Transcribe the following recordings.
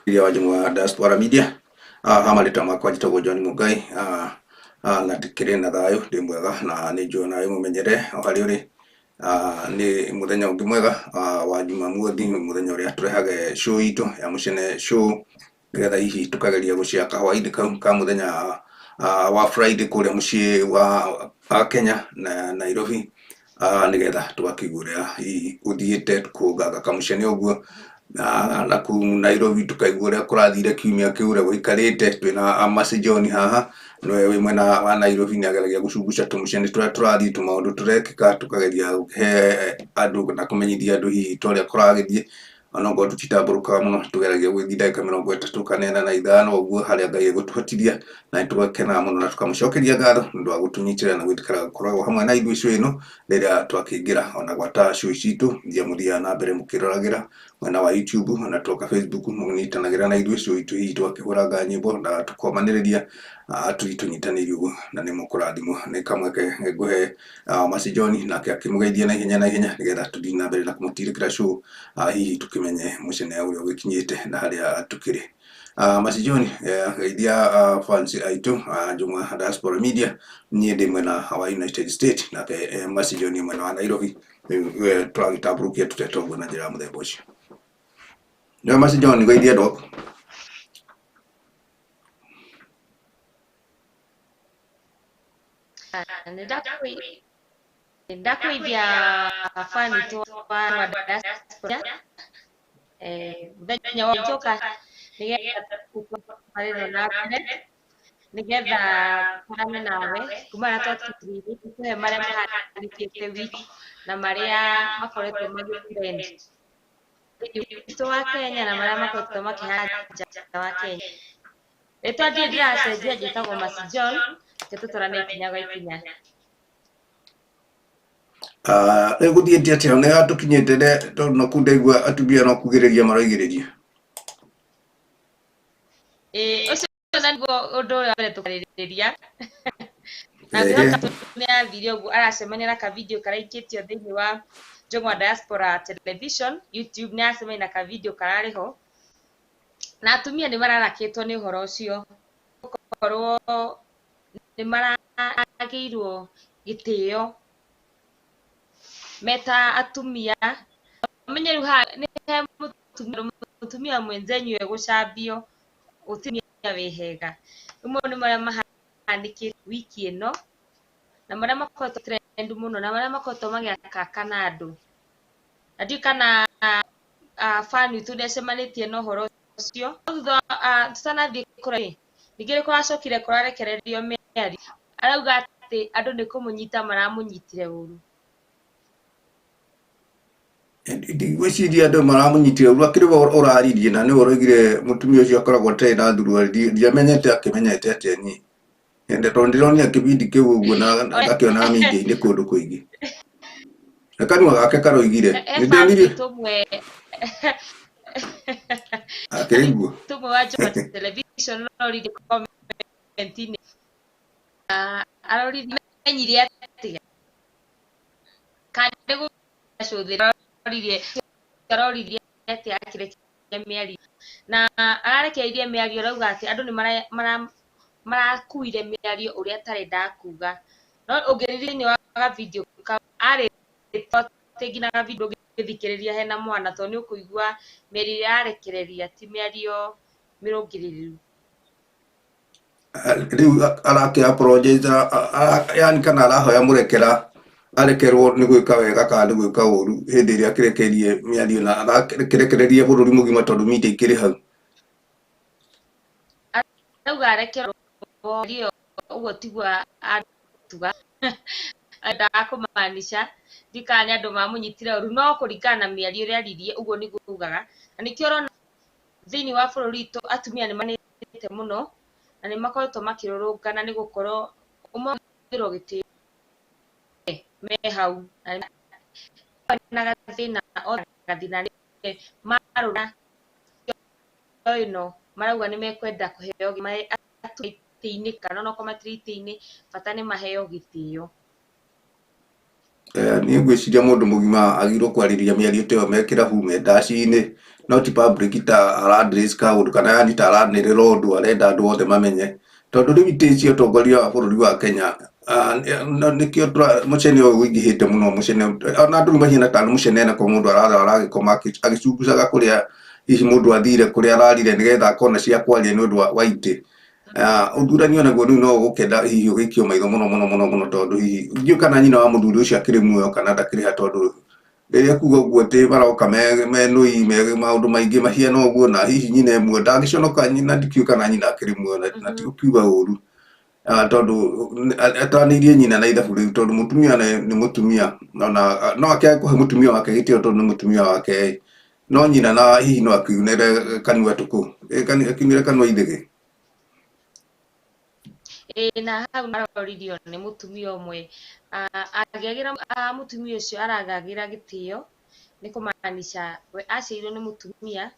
Wa Njũng'wa Diaspora Media. Ha marĩtwa makwa njĩtagwo John Mũngai, na ndĩkĩrĩ na thayũ, ndĩ mwega na nĩ njũĩ nawe mũmenyere o harĩa ũrĩ. Nĩ mũthenya ũngĩ mwega wa Jumamothi, mũthenya ũrĩa tũrehage show itũ ya Mũcene Show, nĩgetha hihi tũkageria gũcea kahwaĩ-inĩ kau ka mũthenya wa Friday kũrĩa mũciĩ wa Kenya na Nairobi, nĩgetha tũgakĩigua ũrĩa hihi gũthiĩte kũnganga kamũcene ũguo na kũu Nairobi, tũkaigua ũrĩa kũrathire kiumia kĩu, ũrĩa gũikarĩte. Twĩna Mercy John haha, nĩwe wĩ mwena wa Nairobi, nĩ ageragia gũcunguca tũmũcene tũrĩa tũrathiĩ, tũmaũndũ tũrekĩka, tũkageria gũkĩhe andũ na kũmenyithia andũ hihi ta ũrĩa kũragĩthiĩ, onokorwo tũtitambũrũkaga mũno. Tũgeragia gũgĩthiĩ ndagĩka 35 kana 4 ũguo harĩa Ngai egũtũhotithia, na nĩ tũgakenaga mũno na tũkamũcokeria ngatho nĩ ũndũ wa gũtũnyitĩrĩra na gwĩtĩkĩra gũkoragwo hamwe na ithuĩ show ĩno rĩrĩa twakĩingĩra, ona gwata show citũ iria mũthiaga na mbere mũkĩroragĩra mwena wa YouTube, ona twoka Facebook mũnyitanagĩra na ithuĩ show itũ, hihi twakĩhũranga nyĩmbo na tũkomanĩrĩria, tũthiĩ tũnyitanĩire ũguo, na nĩ mũkũrathimwo. Nĩ kamweke ngũhe Mercy John nake akĩmũgeithia na ihenya na ihenya, nĩgetha tũthiĩ na mbere na kũmũtirĩkĩra show, hihi tũkĩmenye mũcene ũrĩa ũgĩkinyĩte na harĩa tũkĩrĩ. Mercy John, geithia fans aitũ Njũng'wa Diaspora Media. Niĩ ndĩ mwena wa United States, nake Mercy John mwena wa Nairobi. Rĩu tũragĩtambũrũkia tũtete ũguo na njĩra ya mũthemba ũcio. Nĩwe Mercy John, geithia andũ aku. Nĩ ndakũgeithia fan witũ wa diaspora mũthenya wa njoka, nĩgetha tũtwarĩre na mbere, nĩgetha tũkorane nawe kuma harĩa twatigire, tũkũhe marĩa mahanĩkĩte wiki na marĩa makoretwo magĩ trend thĩinĩ witũ wa Kenya na marĩa makoretwo makĩhana nja wa Kenya. Rĩtwa ndirĩ ndĩracenjia, njĩtagwo Mercy John. Reke tũtwarane ikinya gwa ikinya. Rĩu gũthiĩte atĩa? Nĩ hatũkinyĩte tondũ naku ndaigua atumia no kugĩrĩria maroigĩrĩria. Ĩĩ, ũcio na nĩguo ũndũ ũrĩa wa mbere tũkarĩrĩria, na ngĩhoka nĩ athire ũguo aracemania na kavideo karaikĩtio thĩinĩ wa Njũng'wa Diaspora Television YouTube. Nĩ aracemania na kavideo kararĩ ho na atumia nĩ mararakĩtwo nĩ ũhoro ũcio, gũkorwo nĩ maragĩirwo gĩtĩo meta atumia. Ũmenye rĩu haha nĩ he mũtumia mwenzenyu egũcambio, gũtirĩ mũtumia wĩ hega. Rĩu mau nĩ marĩa mahanĩkĩte wiki ĩno na marĩa makoretwo trend mũno na marĩa makoretwo magĩakaka na andũ, na ndiũĩ kana fan witũ nĩ acemanĩtie na ũhoro ũcio. Thutha tũtanathiĩ kũraya, ningĩ nĩ kũracokire kũrarekererio mĩario, arauga atĩ andũ nĩ kũmũnyita maramũnyitire ũru. Ndigwĩciria andũ maramũnyitire ũru, akĩrĩ we ũraririe na nĩwe ũroigire mũtumia ũcio akoragwo atarĩ na thuruarĩ. Ndiamenyete akĩmenyete atĩa niĩ, tondũ ndĩronire kĩbindi kĩu ũguo na ngakĩona media-inĩ kũndũ kũingĩ, na kanua gake karoigire. He nĩ fan ndĩonirie witũ ũmwe akĩrĩ guo witũ ũmwe wa Njũng'wa Television aroririe comment-inĩ, aroririe amenyire atĩa kana nĩ gũcũthĩrĩria, aroririe atĩa akĩrekia mĩario, na ararekereirie mĩario arauga atĩ andũ nĩ marakuire mĩario ũrĩa atarendaga kuga, no ũngĩrĩria thĩinĩ wa gavideo kau arĩ atĩ nginya gavideo ndũngĩthikĩrĩria hena mwana, tondũ nĩ ũkũigua mĩario ĩrĩa ararekereria ti mĩario mĩrũngĩrĩru. Rĩu arakĩ apologize, yani kana arahoya mũrekera, arekerwo nĩ gwĩka wega kana nĩ gwĩka ũru hĩndĩ ĩrĩa akĩrekereirie mĩario na arakĩrekereria bũrũri mũgima, tondũ media ikĩrĩ hau. Arauga arekerwo ĩyo ũguo tiguo atuga endaga kũmaanisha, ndikana nĩ andũ mamũnyitire ũru, no kũringana na mĩario ĩrĩa aririe ũguo nĩguo augaga, na nĩkĩo ũrona thĩinĩ wa bũrũri witũ atumia nĩ manĩte mũno na nĩ makoretwo makĩrũrũngana, nĩ gũkorwo ũmwe gĩtĩo me hau na gathĩna o gathĩna nĩ marũra ĩno, marauga nĩ mekwenda kũheo itĩ-inĩ, kana onokorwo matirĩ itĩ-inĩ, bata nĩ maheo gĩtĩo. Niĩ ngwĩciria mũndũ mũgima agĩrĩirwo kwarĩria mĩario ta ĩyo me kĩrabu me ndaci-inĩ, no ti public ta ara address kaũndũ kana yani ta aranĩrĩra ũndũ arenda andũ othe mamenye. Tondũ rĩu itĩ cia ũtongoria wa bũrũri wa Kenya, nĩkĩo mũcene ũyũ ũingĩhĩte mũno, mũcene ona andũ rĩu mahiana tarĩ mũcene nako mũndũ arara aragĩkoma agĩcungucaga kũrĩa hihi mũndũ athire kũrĩa ararire nĩgetha akona cia kwaria nĩ ũndũ wa itĩ. Ũthurani onaguo rĩu no ũgũkenda hihi ũgĩikio maitho mũno mũno mũno mũno, tondũ hihi ndiũĩ kana nyina wa mũthuri ũcio akĩrĩ muoyo kana ndakĩrĩ ha, tondũ rĩrĩa kuga ũguo atĩ maroka me nũi me maũndũ maingĩ mahiana ũguo, na hihi nyina e muoyo ndangĩconoka nyina, ndikĩũĩ kana nyina akĩrĩ muoyo na tigũkiuga ũru, tondũ atanĩirie nyina na ithabu rĩu, tondũ mũtumia nĩ mũtumia, ona no akĩage kũhe mũtumia wake gĩtĩo tondũ nĩ mũtumia wake, no nyina na hihi no akiunĩre kanua tũkũ, akiunĩre kanua ithĩgĩ. Ĩĩ, na hau naroririo nĩ mũtumia ũmwe agĩagĩra, mũtumia ũcio aragagĩra gĩtĩo nĩ kũmaanisha we aciarirwo nĩ mũtumia,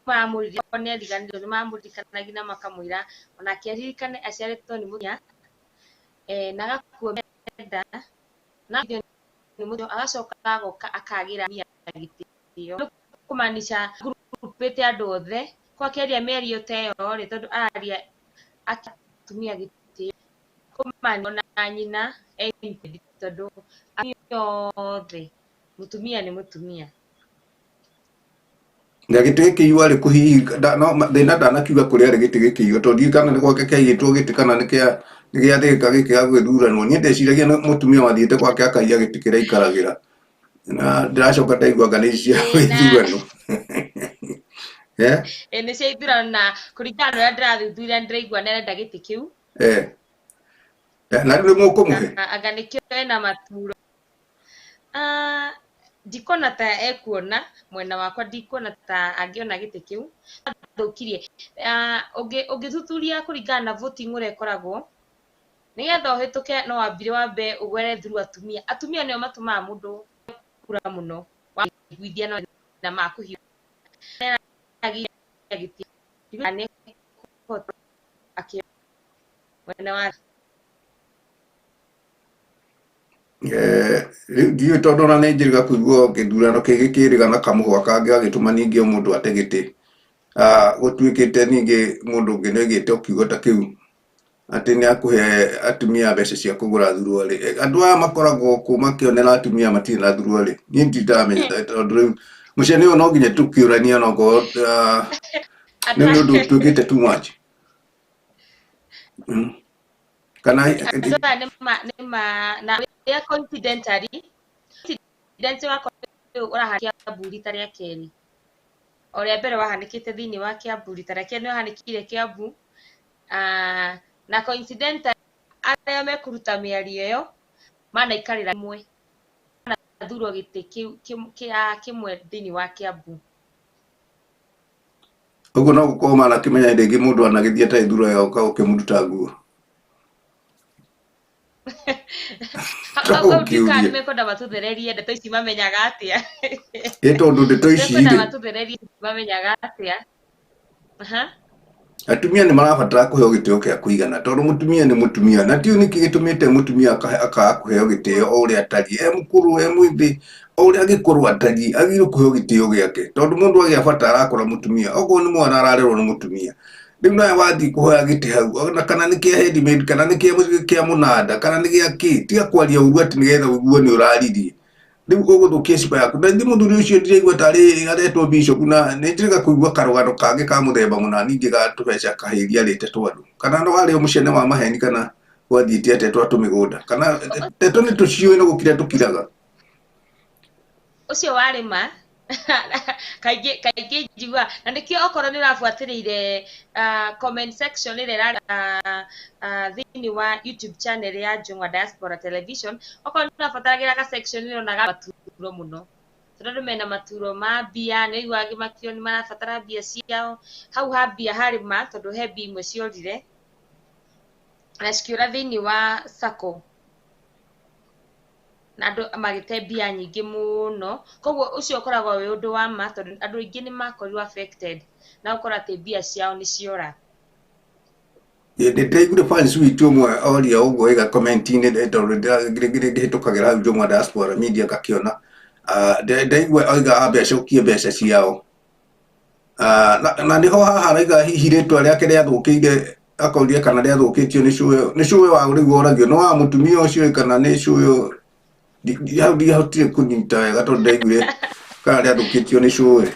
maramũririkana nĩ ariganĩirwo, nĩ maramũririkanagia na makamwĩra onake aririkane aciarĩtwo nĩ mũtumia, na agakua menda na nĩ mũtumia, agacoka agoka akagĩra atumia gĩtĩo, nĩ kũmaanisha grupĩte andũ othe kwa akĩaria mĩario ta ĩyo rĩ, tondũ araria atumia gĩtĩo, kũmaanisha ona nyina e included, tondũ atumia othe mũtumia nĩ mũtumia. Na gĩtĩ gĩkĩiywo arĩ kũ hihi no thĩna ndanakiuga kũrĩa arĩ gĩtĩ gĩkĩiywo, tondũ ndiũĩ kana nĩ gwake kĩaiyĩtwo gĩtĩ kana nĩ kĩa nĩ gĩathĩka gĩkĩ gĩa gwĩthuranwo. Niĩ ndeciragia nĩ mũtumia wathiĩte gwake akaiya gĩtĩ kĩrĩa aikaragĩra, na ndĩracoka ndaigua anga nĩ cia ithurano. Ĩĩ, nĩ cia ithurano, na kũringana na ũrĩa ndĩrathuthuria ndĩraigua nĩ arenda gĩtĩ kĩu. Na rĩu nĩ mũkũmũhe? Anga nĩkĩo ena maturo. Ndikuona ta ekuona mwena wakwa, ndikuona ta angĩona gĩtĩ kĩu athũkirie. Ũngĩthuthuria kũringana na voting ũrĩa ĩkoragwo, nĩgetha ũhĩtũke no wambire wambe ũgere through atumia. Atumia nĩo matũmaga mũndũ kura mũno, waiguithia na makũhiũ gĩtĩ mwena wa Rĩu ndiũĩ, tondũ ona nĩ njĩrĩga kũigua gĩthurano kĩngĩ kĩrĩga na kamũhwa kangĩ gagĩtũma ningĩ o mũndũ ate gĩtĩ. Gũtuĩkĩte ningĩ mũndũ ũngĩ nĩ oigĩte o kiugo ta kĩu atĩ nĩ akũhe atumia mbeca cia kũgũra thuruarĩ. Andũ aya makoragwo kũ makĩonera atumia matirĩ na thuruarĩ? Niĩ ndirĩ ndamenya, tondũ rĩu mũcene ũyũ no nginya tũkĩũranie onokorwo nĩ ũndũ ũtuĩkĩte too much. Kana Andũ aya nĩ ma na ũrĩa coincidentally incident wakwa ũrahanĩka Kiambu rita rĩa kerĩ, o rĩa mbere wahanĩkĩte thĩinĩ wa Kiambu, rita rĩa kerĩ nĩ wahanĩkire Kiambu, na coincidentally arĩa mekũruta mĩario ĩyo manaikarĩra imwe manathurwo gĩtĩ kĩu kĩmwe thĩinĩ wa Kiambu. Ũguo no gũkorwo manakĩmenya hĩndĩ ĩngĩ mũndũ anagĩthiĩ atarĩ thura yoka ũkĩmũruta nguo. Hau ndiũĩ kana nĩ mekwenda matũthererie ndeto ici mamenyaga atĩa. Ĩ tondũ ndeto ici Mekwenda matũthererie mamenyaga atĩa. Atumia nĩ marabatara kũheo gĩtĩo kĩa kũigana, tondũ mũtumia nĩ mũtumia, na tiũ nĩkĩ gĩtũmĩte mũtumia akaga kũheo gĩtĩo o ũrĩa atariĩ, e mũkũrũ e mwĩthĩ, o ũrĩa angĩkorwo atariĩ agĩrĩirwo kũheo gĩtĩo gĩake, tondũ mũndũ agĩa bata arakora mũtumia, okorwo nĩ mwana ararerwo nĩ mũtumia. Rĩu nawe wathiĩ kũhoya gĩtĩ hau, ona kana nĩ kĩa handmaid, kana nĩ kĩa mũnanda, kana nĩ gĩa kĩ, tiga kwaria ũru atĩ nĩgetha ũigue nĩ ũraririe. Rĩu ũgũthũkia ciba yaku. Na ithe mũthuri ũcio ndiraigua tarĩ aretwo bishop, na nĩ njĩrĩga kũigua karũgano kangĩ ka mũthemba mũna ningĩ ga tũbeca kahĩria arĩte twa andũ. Kana no arĩ o mũcene wa maheni, kana gwathiĩte atĩa twa tũmĩgũnda, kana ndeto nĩ tũciũĩ no gũkira tũkiraga. Ũcio warĩ ma kaingĩ kaingĩ njigua, na nĩkĩo okorwo nĩ ũrabuatĩrĩire comment section ĩrĩa ĩrarĩ thĩinĩ wa YouTube channel ya Njũng'wa Diaspora Television, okorwo nĩ ũrabataragĩra ga section ĩronaga maturo mũno, tondũ andũ mena maturo ma mbia, nĩ ũiguaga makĩo nĩ marabatara mbia ciao. Hau ha mbia harĩ ma, tondũ he mbia imwe ciorire na cikĩũra thĩinĩ wa sacco na andũ magĩte mbia nyingĩ mũno. Koguo ũcio ũkoragwo wĩ ũndũ wa ma, tondũ andũ aingĩ nĩ makorirwo affected na gũkorwo atĩ mbia ciao nĩ ciora. Ndĩraiguire fans witũ ũmwe oria ũguo ĩga comment-inĩ tondũ ngĩhĩtũkagĩra hau Jũng'wa Diaspora Media ngakĩona. Ndaigua oiga ambe acokie mbeca ciao. Na nĩho haha araiga hihi rĩtwa rĩake rĩathũkĩire, akoria kana rĩathũkĩtio nĩ cũwe, nĩ cũwe wa rĩu oragio nĩ wa mũtumia ũcio kana nĩ cũwe, hau ndiahotire kũnyita wega tondũ ndaiguire kana rĩathũkĩtio nĩ cũwe.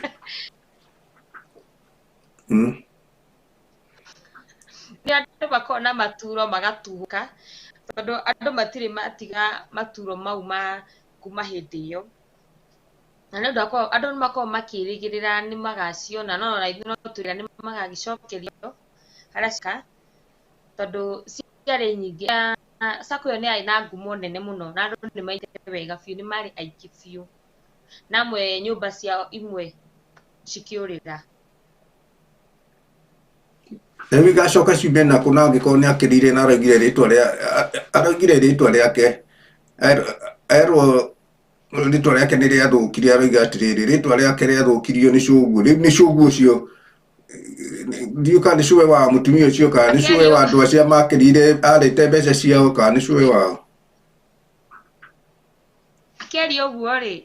Nĩ andũ makoragwo na maturo magatuhũka, tondũ andũ matirĩ matiga maturo mau ma kuma hĩndĩ ĩyo. Na nĩ ũndũ wa andũ nĩ makoragwo makĩrĩgĩrĩra nĩ magaciona, no ona ithuĩ no twĩra nĩ magagĩcokerio harĩa cika, tondũ ciarĩ nyingĩ. Sacco ĩyo nĩ yarĩ na ngumo nene mũno na andũ nĩ maigĩte wega biũ, nĩ marĩ aingĩ biũ. Na amwe nyũmba ciao imwe cikĩũrĩra. Rĩu igacoka ciume nakũ na angĩkorwo nĩ akĩrire na araugire rĩtwa rĩa araugire rĩtwa rĩake erwo rĩtwa rĩake nĩ rĩathũkire, arauga atĩrĩrĩ rĩtwa rĩake rĩathũkirio nĩ cũguo. Rĩu nĩ cũguo ũcio ndiũ kana nĩ cũwe wa mũtumia ũcio kana nĩ cũwe wa andũ acio makĩrire arĩte mbeca ciao kana nĩ cũwe wao. Akĩaria ũguo rĩ,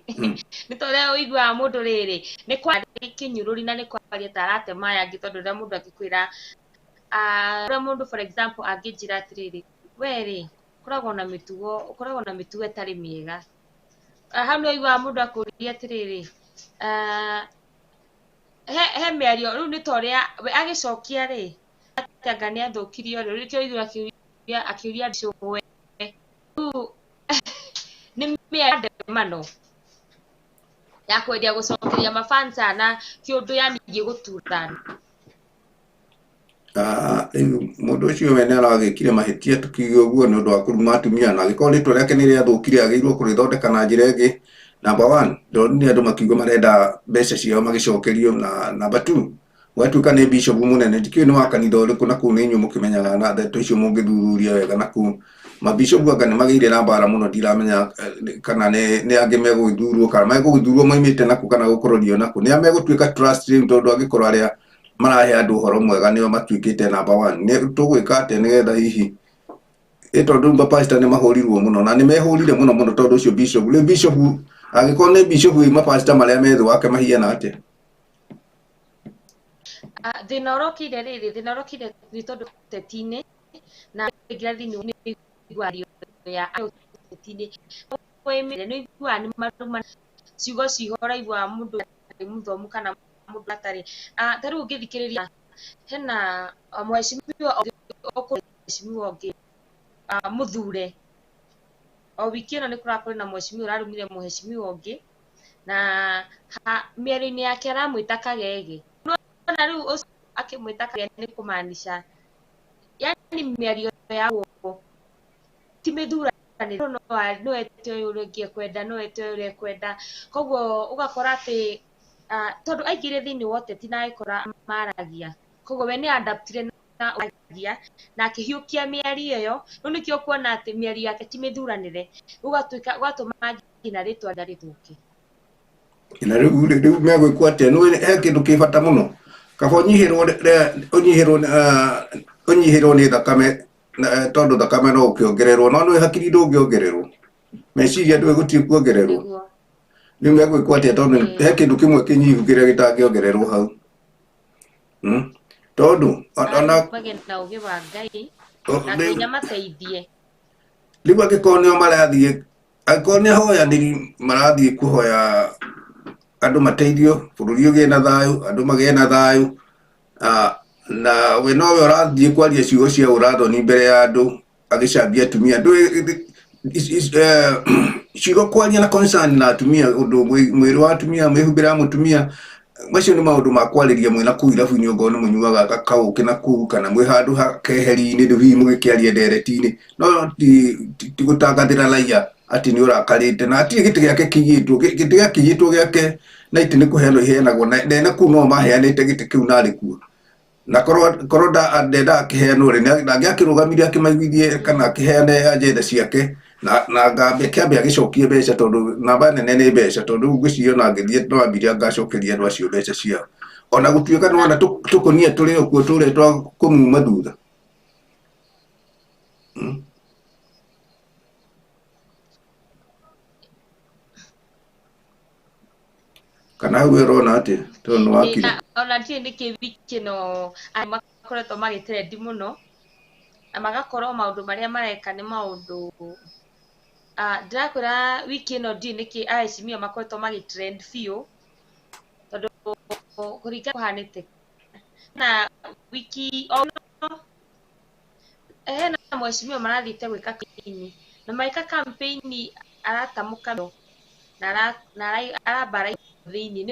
nĩ ta ũrĩa ũiguaga mũndũ rĩrĩ nĩ kwaria kĩnyũrũri na nĩ kwaria ta arate maya angĩ, tondũ rĩrĩa mũndũ angĩkwĩra ũrĩa mũndũ for example angĩnjĩra atĩrĩrĩ, we rĩ ũkoragwo na mĩtugo, ũkoragwo na mĩtugo ĩtarĩ mĩega. Hau nĩ ũiguaga mũndũ akũria atĩrĩrĩ, he mĩario rĩu nĩ ta ũrĩa we agĩcokia rĩ, atĩ anga nĩ athũkirio rĩ, nĩkĩo ũiguaga akĩũria akĩũria cũwe. Rĩu nĩ mĩario ndemano ya kwendia gũcokeria mafansa na kĩũndũ yani gĩgũturana. Rĩu mũndũ ũcio we nĩ aragĩkire mahĩtia tukiuge ũguo nĩ ũndũ wa kũruma atumia, na angĩkorwo rĩtwa rĩake nĩ rĩathũkire agĩrĩirwo kũrĩthondeka na njĩra ĩngĩ. Number one, ndonire andũ makiuga marenda mbeca ciao magĩcokerio, na number two, gwatuĩka nĩ bishop mũnene, ndikĩũĩ nĩ wa kanitha ũrĩkũ na kũu nĩ inyuĩ mũkĩmenyaga na ndeto icio mũngĩthuthuria wega na kũu mabishopu anga nĩ magĩire na mbara mũno, ndiramenya kana nĩ angĩ megũgĩthurwo kana megũgĩthurwo moimĩte nakũ kana gũkũrũrio nakũ, nĩ a megũtuĩka trust rĩu, tondũ angĩkorwo arĩa marahe andũ ũhoro mwega nĩo matuĩkĩte number one, nĩ tũgwĩka atĩa nĩgetha hihi tondũ mapasta nĩ mahũrirwo mũno na nĩ mehũrire mũno mũno tondũ ũcio bishop rĩu bishop angĩkorwo nĩ bishop mapasta marĩa me thĩ wake mahiana atĩa? Thĩna ũrokire rĩrĩ, thĩna ũrokire nĩ tondũ ũteti-inĩ na ingĩra thĩinĩ nĩ ũiguaga ya ũteti-inĩ nĩ ũiguaga nĩ maruma ciugo ciho ũraigua mũndũ atarĩ mũthomu kana mũndũ atarĩ. Ta rĩu ũngĩthikĩrĩria hena mheshimiwa mheshimiwa ũngĩ mũthure o wiki ĩno nĩ kũrakorwo na mheshimiwa ũrarumire mheshimiwa ũngĩ na mĩario-inĩ yake aramwĩta kagege. Nĩwona rĩu ũcio akĩmwĩta kagege nĩ kũmaanisha yani mĩario ya gũkũ ti mĩthuranĩre, no ete ũyũ ũrĩa ũngĩ ekwenda, no ete ũyũ ũrĩa ekwenda, koguo ũgakora atĩ tondũ aingĩrire thĩinĩ wa ũteti na agĩkora maragia, koguo we nĩ adaptire na aragia na akĩhiũkia mĩario ĩyo, rĩu nĩkĩo ũkuona atĩ mĩario yake ti mĩthuranĩre, ũgatuĩka ũgatũma nginya rĩtwa rĩthũke. Na rĩu rĩu megwĩkwo atĩa? Nĩ he kĩndũ kĩ bata mũno, kaba ũnyihĩrwo ũnyihĩrwo ũnyihĩrwo nĩ thakame tondũ thakame no ũkĩongererwo, no nĩ hakiri ndũngĩongererwo, meciria ndũĩ gũtirĩ kuongererwo. Rĩu megwĩkwo atĩa tondũ he kĩndũ kĩmwe kĩnyihu kĩrĩa gĩtangĩongererwo hau, tondũ ona magĩe na ũgĩ wa Ngai na Ngai amateithie. Rĩu angĩkorwo nĩo marathiĩ, angĩkorwo nĩ ahoyanĩri marathiĩ kũhoya andũ mateithio, bũrũri ũgĩe na thayũ, andũ magĩe na thayũ, na we nowe ũrathiĩ kwaria ciugo cia ũrathoni mbere ya andũ agĩcambia atumia, ndũĩ ciugo kwaria na concern na atumia, ũndũ mwĩrĩ wa atumia, mĩhumbĩre ya mũtumia, macio nĩ maũndũ ma kwarĩria mwĩna kũu irabu-inĩ ongorwo nĩ mũnyuaga kaũkĩ na kũu kana mwĩ handũ keheri-inĩ rĩu hihi mũgĩkĩaria ndereti-inĩ, no ti gũtangathĩra raia atĩ nĩ ũrakarĩte na hatirĩ gĩtĩ gĩake kĩiyĩtwo, gĩtĩ gĩa kĩiyĩtwo gĩake na itĩ nĩ kũheanwo iheanagwo na ena kũu no maheanĩte gĩtĩ kĩu narĩ kuo, na korwo korwo ndendaga kĩheanwo rĩ, ndangĩakĩrũgamirie akĩmaiguithie kana akĩheane agenda ciake na ngambe kĩambe agĩcokie mbeca, tondũ namba nene nĩ mbeca, tondũ rĩu ngwĩciria ona angĩthiĩ no ambire angacokeria andũ acio mbeca ciao, ona gũtuĩka nĩwona tũkũnia tũrĩ o kuo tũrĩa twa kũmuma thutha. Kana hau ũrona atĩa tondũ nĩ wakire? Ona ndiũĩ nĩkĩ wiki ĩno andũ makoretwo magĩtrendi mũno na magakorwo maũndũ marĩa mareka nĩ maũndũ ndĩrakwĩra wiki ĩno ndiũĩ nĩkĩ aheshimiwa makoretwo magĩtrend biũ tondũ kũringana kũhanĩte na wiki o hena mheshimiwa marathiĩte gwĩka campaign na magĩka campaign aratamũka na arambara thĩinĩ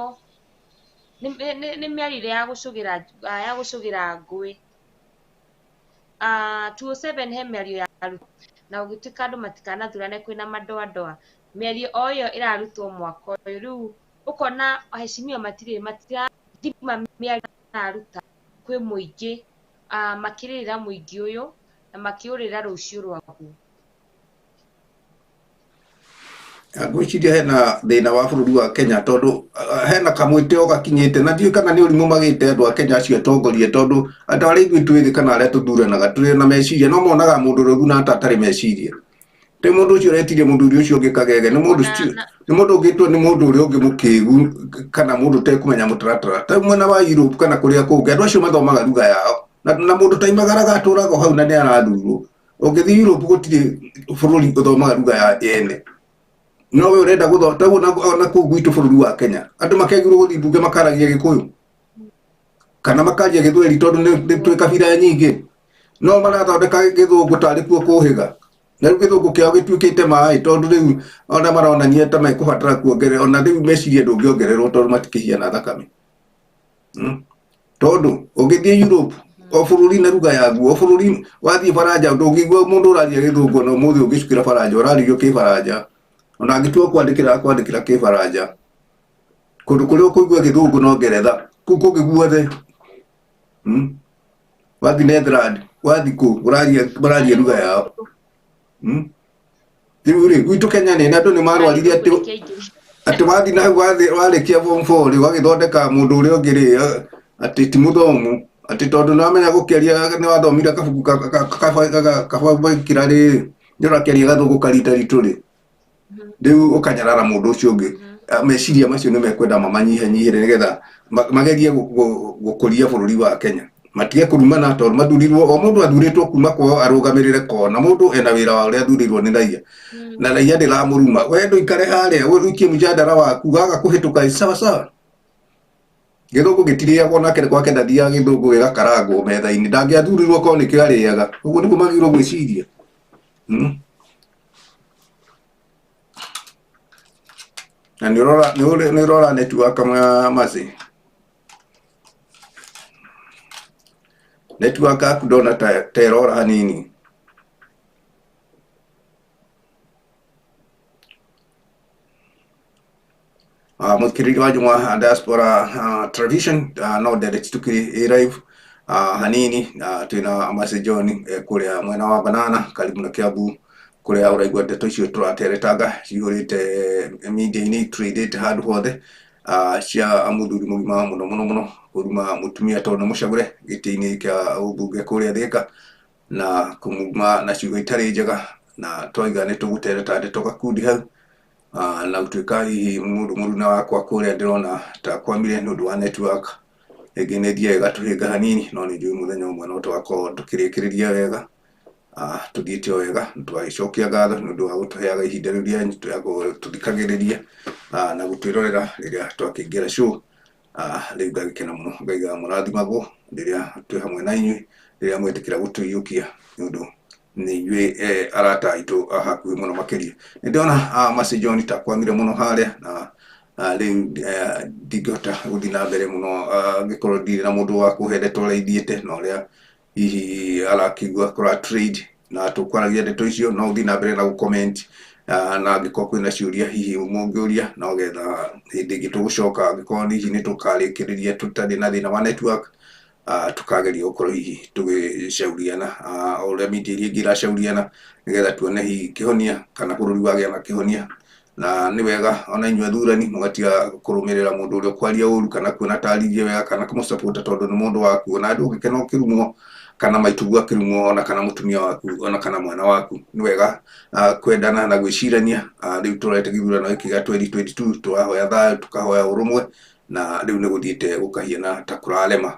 nĩ mĩario ya gũcũgĩra ngũĩ. 207 he mĩario yarutwo na gũgĩtuĩka andũ matikanathurane kwĩna madoadoa, mĩario o ĩyo ĩrarutwo mwaka ũyũ. Rĩu ũkona aheshimiwa matirathima mĩario mararuta kwĩ mũingĩ, makĩrĩrĩra mũingĩ ũyũ na makĩũrĩra rũciũ rwaguo. Ngwĩciria hena thĩna wa bũrũri wa Kenya tondũ hena kamwĩtĩo gakinyĩte na ndiũĩ kana nĩ ũrimũ magĩte andũ a Kenya acio atongoria tondũ andũ arĩa ithuĩ twĩthĩ kana arĩa tũthuranaga tũrĩ na meciria no monaga mũndũ ũrĩa ũthuranaga ta atarĩ meciria. Rĩu mũndũ ũcio ũretirie mũthuri ũcio ũngĩ kagege nĩ mũndũ nĩ mũndũ ũngĩtua nĩ mũndũ ũrĩa ũngĩ mũkĩgu kana mũndũ ũtekũmenya mũtaratara. Ta mwena wa Europe kana kũrĩa kũngĩ andũ acio mathomaga lugha yao na mũndũ ta imagaraga atũraga hau na nĩ arathurwo. Ũngĩthiĩ Europe gũtirĩ bũrũri ũthomaga lugha ya ene. No we urenda guthota ona kuu gwitũ bũrũri wa Kenya andũ makegirwo gũthiĩ mbunge makaragia Gĩkũyũ kana makaria Gĩthweri tondũ nĩ twĩ kabira nyingĩ no marathondeka gĩthũngũ tarĩ kuo kũhĩga na rĩu gĩthũngũ kĩao gĩtuĩkĩte maĩ tondũ rĩu ona maronania ta mekũbatara kuongerera ona rĩu meciria ndũngĩongererwo tondũ matikĩhiana thakame. Tondũ ũngĩthiĩ Europe o bũrũri na lugha yaguo o bũrũri wathiĩ Baranja ndũngĩigua mũndũ ũraria gĩthũngũ na ũmũthĩ ũngĩcukĩra Baranja ũrarĩrio kĩbaranja ona angĩtua kwandĩkĩra kwandĩkĩra kĩbaranja kũndũ kũrĩa ũkũigua gĩthũngũ no Ngeretha kũu kũngĩ guothe. Wathiĩ Netherland wathiĩ kũ ũraria lugha yao. Rĩu rĩ gwitũ Kenya nĩ andũ nĩ marwarire atĩ wathiĩ na hau warĩkia form 4 rĩ ũgagĩthondeka mũndũ ũrĩa ũngĩ rĩ atĩ ti mũthomu atĩ tondũ nĩ wamenya gũkĩaria nĩ wathomire kabuku kabakĩra rĩ nĩ ũrakĩaria gathũngũ karita ritũ rĩ rĩu ũkanyarara mũndũ ũcio ũngĩ. Meciria macio nĩ mekwenda mamanyihanyihĩre nĩgetha magerie gũkũria bũrũri wa Kenya matige kũrumana tondũ mathurirwo o mũndũ athurĩtwo kuma kwao arũgamĩrĩre kona mũndũ ena wĩra wa ũrĩa athurirwo nĩ raia na raia ndĩramũruma we ndũikare harĩa ũikie mũjadara waku waga kũhĩtũka sawa sawa. Gĩthũngũ gĩtirĩagwo nake gwake ndathiaga gĩthũngũ gĩgakarangwo metha-inĩ ndangĩathurirwo korwo nĩkĩo arĩaga ũguo nĩguo magĩrĩirwo gwĩciria. Na nĩ ũrora network Mercy network yaku ndona ta ĩrora hanini. Mũthikĩrĩria wa Njũng'wa Diaspora Television no ndereti tũkĩrĩ live hanini twĩna Mercy John kũrĩa mwena wa Banana karibu na Kiambu kũrĩa ũraigua ndeto icio tũrateretanga cihũrĩte media-inĩ tũrĩthĩte handũ hothe cia mũthuri mũgima mũno mũno mũno kũruma mũtumia tondũ nĩ mũcagũre gĩtĩ-inĩ kĩa ũmbunge kũrĩa Thĩka na kũmuma na ciugo itarĩ njega na twaiga nĩ tũgũtereta ndeto gakundi hau na gũtuĩka hihi mũndũ mũruna wakwa kũrĩa ndĩrona ta kwamire nĩ ũndũ wa network rĩngĩ nĩ ĩthiaga ĩgatũhĩnga hanini no nĩ njũĩ mũthenya ũmwe no tũgakorwo tũkĩrĩkĩrĩria wega tũthiĩte o wega tũgagĩcokia ngatho nĩ ũndũ wa gũtũheaga ihinda rĩu rĩanyu rĩa gũtũthikagĩrĩria na gũtwĩrorera rĩrĩa twakĩingĩra show. Rĩu ngagĩkena mũno ngaiga mũrathimagwo rĩrĩa twĩ hamwe na inyuĩ rĩrĩa mwetĩkĩra gũtũiyũkia nĩ ũndũ nĩ inyuĩ arata aitũ a hakuhĩ mũno makĩria. Nĩ ndĩrona Mercy John ta kwamire mũno harĩa na rĩu ndingĩhota gũthiĩ na mbere mũno angĩkorwo ndirĩ na mũndũ wa kũhe ndeto ũrĩa ithiĩte na ũrĩa hihi arakĩigua kũra trade na tũkwaragia ndeto icio no ũthiĩ na mbere na gũ-comment na angĩkorwo kwĩna ciũria hihi mũngĩũria no getha hĩndĩ ĩngĩ tũgũcoka angĩkorwo hihi nĩ tũkarĩkĩrĩria tũtarĩ na thĩna wa network tukageria gũkorwo hihi tũgĩcauriana o ũrĩa media iria ingĩ iracauriana nĩgetha tuone hihi kĩhonia kana bũrũri wagĩa na kĩhonia na nĩ wega ona inyuĩ athurani mũgatiga kũrũmĩrĩra mũndũ ũrĩa ũkwaria ũru kana kuona tarĩrie wega kana kũmũsupport tondũ nĩ mũndũ waku ona ndũngĩkena ũkĩrumwo kana maitugu akĩrumwo ona kana mũtumia waku ona kana mwana waku. Nĩ wega kwendana na gwĩcirania. Rĩu tũrorete gĩthurano gĩkĩ gĩa 2022, tũrahoya thayũ, tũkahoya ũrũmwe, na rĩu nĩ gũthiĩte gũkahiana ta kũrarema.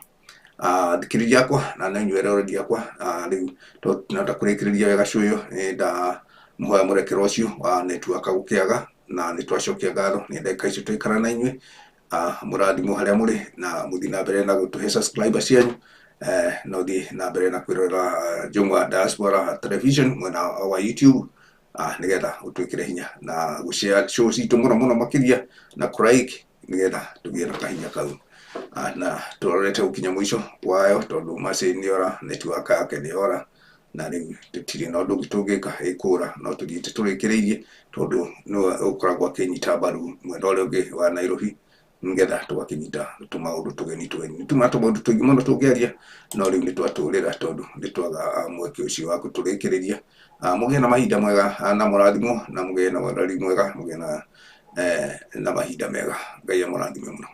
Thikĩrĩria akwa na nĩ inyuĩ eroreri akwa, rĩu tũtinahota kũrĩkĩrĩria wega show ĩyo, nĩ ndamũhoya mũrekero ũcio wa network gũkĩaga, na nĩ twacokia ngatho nĩ ndagĩka icio twaikara na inyuĩ. Mũrathimwo harĩa mũrĩ na mũthiĩ na mbere na gũtũhe subscriber cianyu. No thiĩ na mbere na kwĩrorera Jũng'wa Diaspora Television mwena wa YouTube, nĩgetha ũtwĩkĩre hinya na gũshare show citũ mũno mũno makĩria na kũ-like, nĩgetha tũgĩe na kahinya kau. Na tũrorete gũkinya mũico wayo tondũ Mercy nĩora, network yake nĩyora, na rĩu tũtirĩ na ũndũ ũngĩ tũngĩka ĩkũra, no tũthiĩte tũrĩkĩrĩirie tondũ nĩwe ũkoragwo akĩnyita mbaru mwena ũrĩa ũngĩ wa Nairobi, nĩgetha tũgakĩnyita tũmaũndũ tũgeni tũgeni. Nĩ tuma tũmaũndũ tũingĩ mũno tũngĩaria, no rĩu nĩ twatũrĩra tondũ nĩ twaga mweke ũcio wa gũtũrĩkĩrĩria. Mũgĩe na mahinda mega na mũrathimwo, na mũgĩe na ũrori mwega, mũgĩe na mahinda mega. Ngai amũrathime mũno.